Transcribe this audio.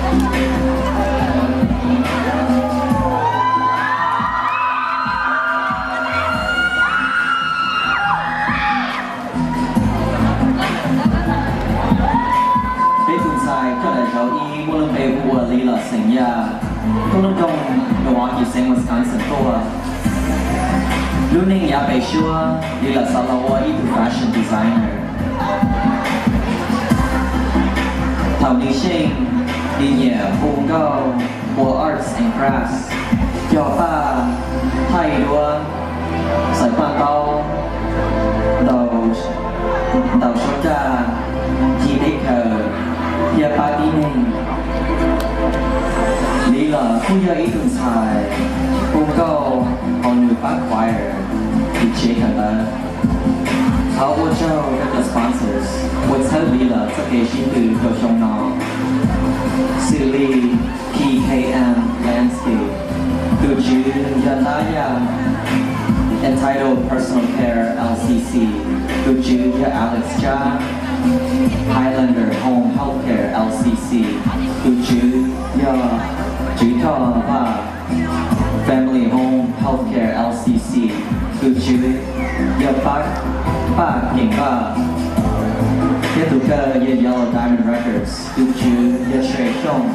Peb tus ntxhais coj daim zauv ib muaj lub npe hu ua Li Los xeem Yaj, tuaj lub nroog Milwaukee xeev Wisconsin tuaj. Lub neej yav pem suab Li Los xav los ua ib tug fashion designer. Thaum nws xyeej, nws nyiam hu nkauj, ua arts and crafts, cog paj, thaij duab, xaws paj ntaub, ntaus, ntaus suab raj, ncig teb chaws, thiab pab tib neeg. Li Los kuj yog ib tug ntxhais hu nkauj hauv nws pab choir tim tsev kawm ntawv. Thov ua tsaug rau cov sponsors uas txhawb Li Los txoj kev sib tw rau xyoo no, xws li P K M Landscape, tus tswv yog Nab Yaj, Entitled Personal Care L C C, tus tswv yog Alex Tsab, Highlander Home Healthcare L C C, tus tswv yog Tswv Thoj Vaj, Family Home Healthcare L C C, tus tswv yog Paj, Paj Keem Vaj, thiab tus kawg yog Yellow Diamond Records, tus tswv yog Srey Xyooj.